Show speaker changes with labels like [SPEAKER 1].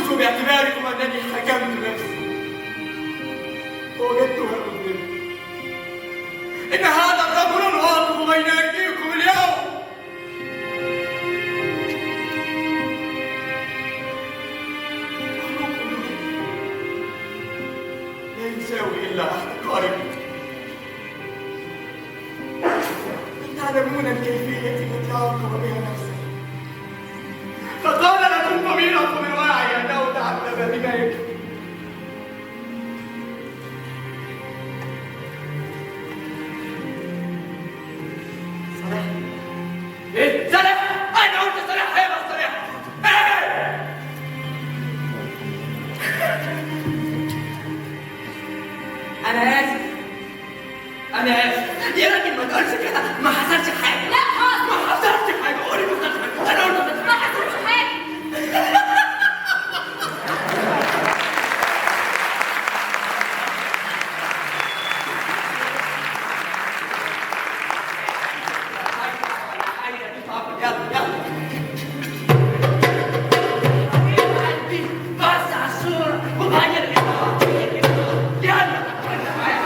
[SPEAKER 1] ضعوا باعتباركم أنني حكمت نفسي ووجدتها مذنبة. إن هذا الرجل الواقف بين أيديكم اليوم مخلوق لا يساوي إلا احتقاركم. هل تعلمون الكيفية التي عاقب بها نفسه؟ فقال لكم ضميركم الواعي أنه تعذب بما يكفي. صلاح، إيه؟ صلاح، أنا قلت صلاح، هيبقى صلاح. إيه؟ أنا آسف، أنا آسف يا راجل، ما تقولش كده، ما حصلش حاجة.
[SPEAKER 2] لا خالص،
[SPEAKER 1] ما حصلش حاجة، قولي ما حصلش حاجة. أنا قلت
[SPEAKER 2] ما حصلش حاجة.
[SPEAKER 1] يلا يلا حبيب قلبي، بص على الصورة وغير الإضاءة، يلا انت معايا.